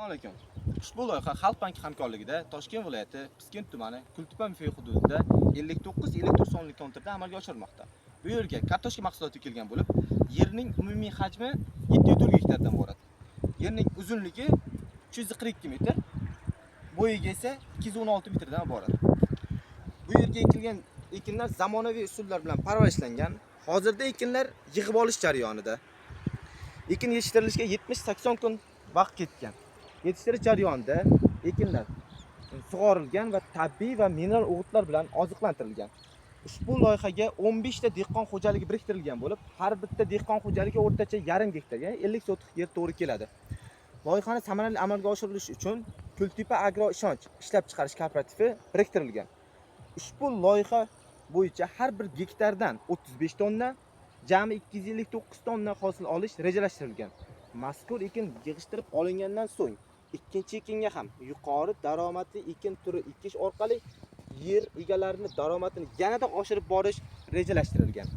Assalomu alaykum. Ushbu loyiha Xalq banki hamkorligida Toshkent viloyati Piskent tumani Kultepa MFY hududida 59 elektr sonli konturda amalga oshirilmoqda. Bu yerga kartoshka mahsuloti ekilgan bo'lib, yerning umumiy hajmi 704 gektardan iborat. Yerning uzunligi 342 metr, bo'yiga esa 216 metrdan iborat. Bu yerga ekilgan ekinlar zamonaviy usullar bilan parvarishlangan. Hozirda ekinlar yig'ib olish jarayonida. Ekin yetishtirilishiga 70-80 kun vaqt ketgan. Yetishtirish jarayonida ekinlar sug'orilgan va tabiiy va mineral o'g'itlar bilan oziqlantirilgan. Ushbu loyihaga 15 ta dehqon xo'jaligi biriktirilgan bo'lib, har bitta dehqon xo'jaligi o'rtacha yarim gektar, ya'ni 50 sotix yer to'g'ri keladi. Loyihani samarali amalga oshirilishi uchun Kultepa Agro Ishonch ishlab chiqarish kooperativi biriktirilgan. Ushbu loyiha bo'yicha har bir gektardan 35 tonna, jami 259 tonna hosil olish rejalashtirilgan. Mazkur ekin yig'ishtirib olingandan so'ng ikkinchi ekinga ham yuqori daromadli ekin turi ekish orqali yer egalarining daromadini yanada oshirib borish rejalashtirilgan.